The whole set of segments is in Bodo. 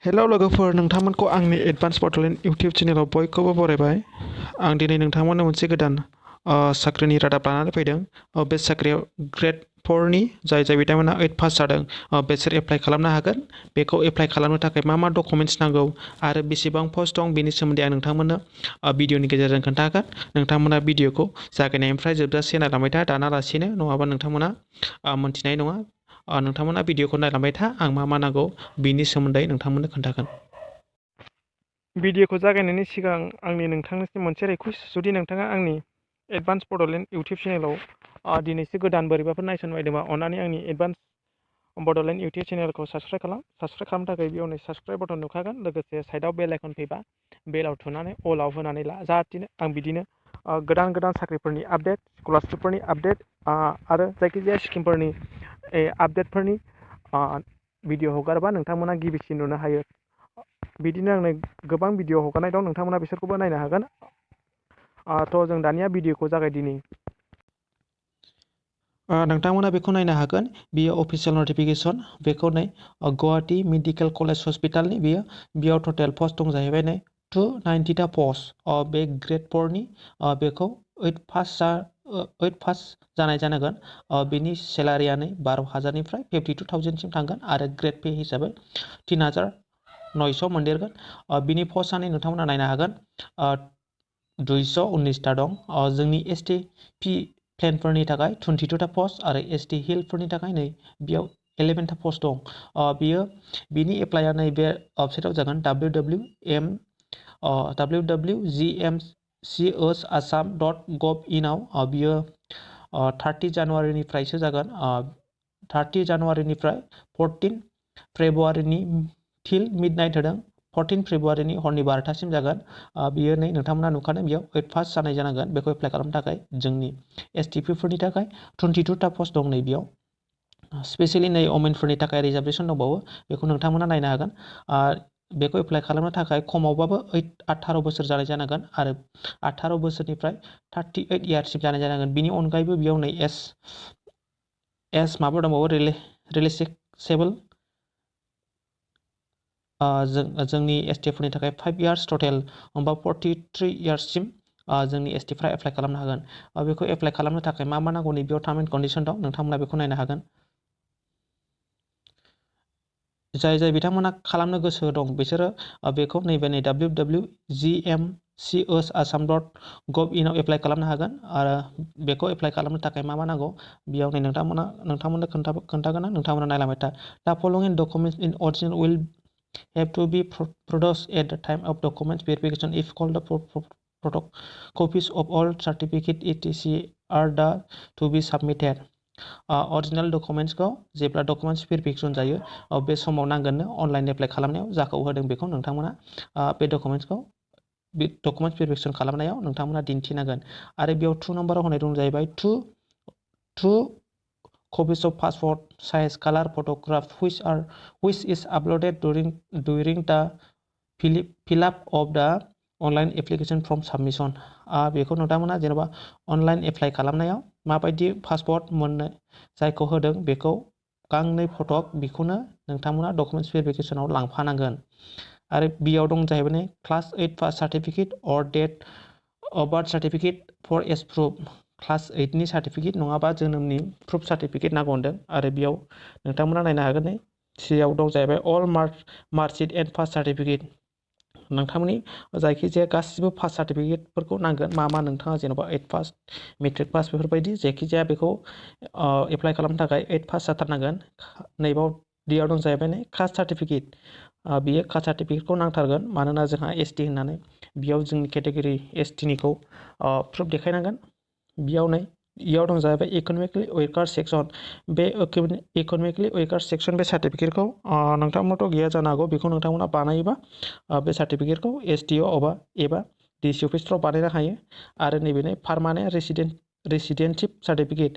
हेलौ लोगोफोर, नोंथांमोनखौ आंनि एडभान्स बड'लेण्ड इउटिउब चेनेलाव बयखौबो बरायबाय। आं दिनै नोंथांमोननो मोनसे गोदान साख्रिनि रादाब लानानै फैदों। बे साख्रियाव ग्रेड 4 नि जाय बिथांमोना 8 पास जादों बिसोर एप्लाइ खालामनो हागोन। बेखौ एप्लाइ खालामनो थाखाय मा डकुमेन्ट्स नांगौ आरो बेसेबां पस्ट दं बेनि सोमोन्दै आं नोंथांमोननो भिडिअनि गेजेरजों खोन्थागोन। नोंथांमोना भिडिअखौ जागायनायनिफ्राय जोबजासे नायलांबाय था, दानालासेनो, नङाबा नोंथांमोना मोन्थिनाय नङा। नोंथांमोना भिडिअखौ नायलांबाय था, आं मा नांगौ बिनि सोमोन्दै नोंथांमोननो खोन्थागोन। भिडिअखौ जागायनायनि सिगां आंनि नोंथांनिसिम मोनसे रिकुवेस्ट, जुदि नोंथाङा आंनि एडभान्स बड'लेण्ड इउटिउब चेनेलाव दिनैसो गोदान बोरैबाफोर नायसननो बायदोंबा अन्नानै आंनि एडभान्स बड'लेण्ड इउटिउब चेनेलखौ साबस्क्राइब खालाम। साबस्क्राइब खालामनो थाखाय बेयाव नै साबस्क्राइब बटन नुखागोन, लोगोसे साइडआव बेल आइकन फैबा बेलाव थुनानै अलाव होनानै ला, जाहाथे आं बिदिनो गोदान गोदान साख्रिफोरनि आपडेट, स्कलारशिपफोरनि आपडेट आरो जायखिजाया स्किमफोरनि आपडेटफोरनि भिडिअ हगारोबा नोंथांमोना गिबिसिन नुनो हायो। बिदिनो आंनो गोबां भिडिअ हगारनाय दं, नोंथांमोना बिसोरखौबो नायनो हागोन। थ' जों दानिया भिडिअखौ जागायदिनि। नोंथांमोना बेखौ नायनो हागोन, बियो अफिसियेल नटिफिकेसन। बेखौ नै गुवाहाटी मेडिकेल कलेज हस्पिटालनि बेयाव टटेल पस्ट दं जाहैबाय नै 290टा पस्ट। बे ग्रेड 4 नि बेखौ 8 पास जानाय जानांगोन। बेनि सेलारिया नै 12,000निफ्राय 52,000सिम थांगोन आरो ग्रेड पे हिसाबै 3,900 मोनदेरगोन। बिनि पस्टआ नोंथांमोना नायनो हागोन 219टा दं। जोंनि ST P प्लेनफोरनि थाखाय 22टा पस्ट आरो ST हिलफोरनि थाखाय नै बेयाव 11टा पस्ट दं। बिनि एप्लाइआ नैबे वेबसाइटआव जागोन www.gmch assam.gov.in आव। बियो 30 जानुवारिनिफ्रायसो जागोन। 30 जानुवारिनिफ्राय 14 फेब्रुवारिनि टिल मिडनाइट होदों। 14 फेब्रुवारिनि हरनि 12टासिम जागोन। बियो नै नोंथांमोना नुखादों, बेयाव 8 पास जानाय जानांगोन बेखौ एप्लाइ खालामनो थाखाय। जोंनि STP फोरनि थाखाय 22टा पस्ट दं नै बेयाव। स्पेसियेलि नै वमेनफोरनि थाखाय रिजार्भेसन दंबावो, बेखौ नोंथांमोना नायनो हागोन। बेखौ एप्लाइ खालामनो थाखाय खमावबाबो 18 बोसोर जानाय जानांगोन आरो 18 बोसोरनिफ्राय 38 इयार्ससिम जानाय जानांगोन। बिनि अनगायैबो बेयाव नै माबा दंबावो, रिलेक्सेबल। जोंनि STफोरनि थाखाय 5 इयार्स, टटेल होमबा 43 इयार्ससिम जोंनि STफ्रा एप्लाइ खालामनो हागोन। बेखौ एप्लाइ खालामनो थाखाय मा नांगौ नै बेयाव टार्म एन्ड कन्डिसन दं, नोंथांमोना बेखौ नायनो हागोन। जाय बिथांमोना खालामनो गोसो दं बिसोरो बेखौ नैबे www.gmch assam.gov.in आव एप्लाइ खालामनो हागोन। आरो बेखौ एप्लाइ खालामनो थाखाय मा नांगौ बेयाव नै नोंथांमोननो खोन्थागोन। नोंथांमोना नायलांबाय था। दा फलोइं documents in original will have to be produced at the time of documents verification if called for photocopies of all certificate etc are to be submitted. Original डकुमेन्ट्सखौ जेब्ला डकुमेन्ट्स भेरिफिकेसन जायो बे समाव नांगोननो। अनलाइन एप्लाइ खालामनायाव जाखौ होदों बेखौ नोंथांमोना बे डकुमेन्ट्स भेरिफिकेसन खालामनायाव नोंथांमोना दिन्थिनांगोन। आरो बेयाव 2 नाम्बाराव होनाय दं जाहैबाय 2 copies of passport size color photograph which is uploaded during the fill up of the online application form submission. बेखौ नोंथांमोना जेनेबा अनलाइन एप्लाइ खालामनायाव माबायदि पासपर्ट मोननो जायखौ होदों बेखौ गांनै फट' बेखौनो नोंथांमोना डकुमेन्ट्स भेरिफिकेसनाव लांफानांगोन। आरो बेयाव दं जाहैबाय class 8 pass certificate or date of birth certificate for age proof. Class 8नि सार्टिफिकेट नङाबा जोनोमनि प्रुफ सार्टिफिकेट नांगौ होनदों। आरो बेयाव नोंथांमोना नायनो हागोन नै सियाव दं जाहैबाय अल मार्कशीट एन्ड पास सार्टिफिकेट। नोंथांमोननि जायखिजाया गासिबो पास सार्टिफिकेटफोरखौ नांगोन। मा नोंथाङा जेन'बा 8 पास, मेट्रिक पास बेफोरबायदि जायखिजाया बेखौ एप्लाइ खालामनो थाखाय 8 पास जाथारनांगोन। नैबाव दं जाहैबाय नै कास्ट सार्टिफिकेट। बियो कास्ट सार्टिफिकेटखौ नांथारगोन, मानोना जोंहा ST होननानै बेयाव जोंनि केटेगरि STनिखौ प्रुफ देखायनांगोन। बेयाव दं जाहैबाय इक'नमिकलि वेकार सेक्सन। बे इक'नमिकलि वेकार सेक्सन बे सार्टिफिकेटखौ नोंथांमोनाथ' गैया जानो हागौ। बेखौ नोंथांमोना बानायोबा बे सार्टिफिकेटखौ STअ एबा DC अफिसफ्राव बानायनो हायो। आरो नैबे पार्मानेन्ट रेसिडेन्टशिप सार्टिफिकेट,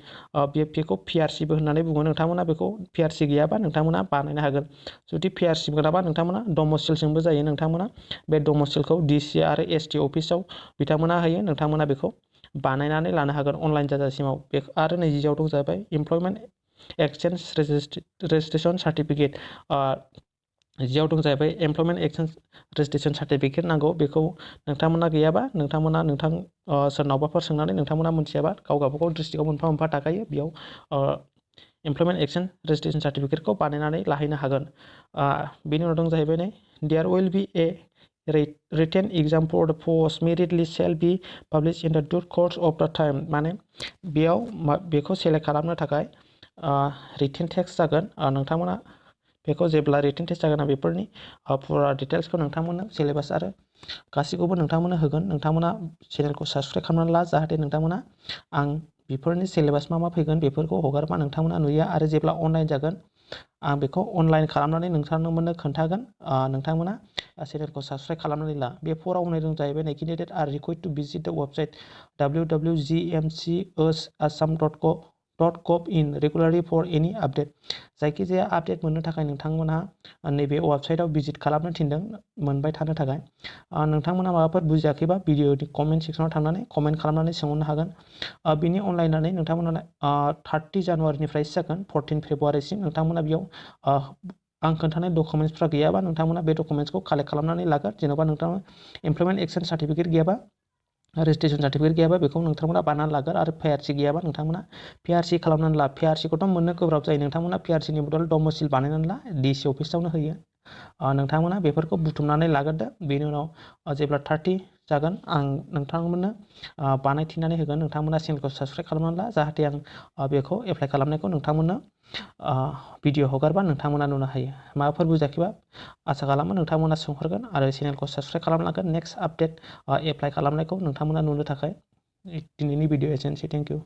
बेखौ PRCबो होननानै बुङो। नोंथांमोना बेखौ PRC गैयाबा नोंथांमोना बानायनो हागोन। जुदि PRC मोनाबा नोंथांमोना डमसिलजोंबो जायो। नोंथांमोना बे डमसिलखौ DC आरो ST अफिसाव बिथांमोना होयो। नोंथांमोना बेखौ बानायनानै लानो हागोन अनलाइन जाजासिमाव। आरो नैजियाव दं जाहैबाय इमप्लयमेन्ट एक्सचेन्ज रेजिस्ट्रेसन सार्टिफिकेट। जियाव दं जाहैबाय एमप्लयमेन्ट एक्सचेन्ज रेजिस्ट्रेशन सार्टिफिकेट नांगौ बेखौ नोंथांमोना गैयाबा नोंथांमोना सोरनावबाफोर सोंनानै नोंथांमोना मोनथियाबा गाव गावबागाव डिस्ट्रिक्टआव मोनफा मोनफा थाखायो बेयाव एमप्लयमेन्ट एक्सचेन्ज रेजिस्ट्रेशन सार्टिफिकेटखौ बानायनानै लाहैनो हागोन बेनि उनाव दं जाहैबाय नै there will be a written exam for the post merit list shall be published in the due course of the time माने बेयाव बेखौ सेलेक्ट खालामनो थाखाय रिटेन टेक्स्ट जागोन नोंथांमोना बेखौ जेब्ला रिटेन टेस्ट जागोन बेफोरनि फुरा डिटेल्सखौ नोंथांमोननो सिलेबास आरो गासैखौबो नोंथांमोननो होगोन नोंथांमोना चेनेलखौ साबस्क्राइब खालामनानै ला जाहाथे नोंथांमोना आं बेफोरनि सिलेबास मा फैगोन बेफोरखौ हगारबा नोंथांमोना नुयो आरो जेब्ला अनलाइन जागोन आं बेखौ अनलाइन खालामनानै नोंथांमोननो खोन्थागोन नोंथांमोना चेनेलखौ साबस्क्राइब खालामनानै ला बे फराव होनाय दं जाहैबाय candidate are required to visit the website www.gmchrassam.gov in regularly for any update जायखिजाया आपडेट मोननो थाखाय नोंथांमोना नैबे वेबसाइटआव भिजिट खालामनो थिनदों मोनबाय थानो थाखाय नोंथांमोना माबाफोर बुजियाखैबा भिडिअनि कमेन्ट सेक्सनाव थांनानै कमेन्ट खालामनानै सोंहरनो हागोन बिनि अनलाइननानै नोंथांमोना 30 जानुवारिनिफ्रायसो जागोन 14 फेब्रुवारिसिम नोंथांमोना बेयाव आं खोन्थानाय डकुमेन्ट्सफ्रा गैयाबा नोंथांमोना बे डकुमेन्ट्सखौ कालेक्ट खालामनानै लागोन जेन'बा नोंथाङा एमप्लयमेन्ट एक्सचेन्ज सार्टिफिकेट गैयाबा रेजिस्ट्रेशन सार्टिफिकेट गैयाबा बेखौ नोंथांमोना बानायनानै लागोन आरो PRC गैयाबा नोंथांमोना PRC खालामनानै ला PRCखौथ' मोननो गोब्राब जायो नोंथांमोना PRCनि बदल डोमिसाइल बानायनानै ला DC अफिसावनो होयो नोंथांमोना बेफोरखौ बुथुमनानै लाग्रोदो बेनि उनाव जेब्ला 30 जागोन आं नोंथांमोननो बानायथिनानै होगोन नोंथांमोना चेनेलखौ साबस्क्राइब खालामनानै ला जाहाथे आं बेखौ एप्लाइ खालामनायखौ नोंथांमोननो भिडिअ हगारबा नोंथांमोना नुनो हायो माबाफोर बुजियाखैबा आसा खालामो नोंथांमोना सोंहरगोन आरो चेनेलखौ साबस्क्राइब खालामनांगोन नेक्स्ट आपडेट एप्लाइ खालामनायखौ नोंथांमोना नुनो थाखाय दिनैनि भिडिअ एसेनोसै थेंक इउ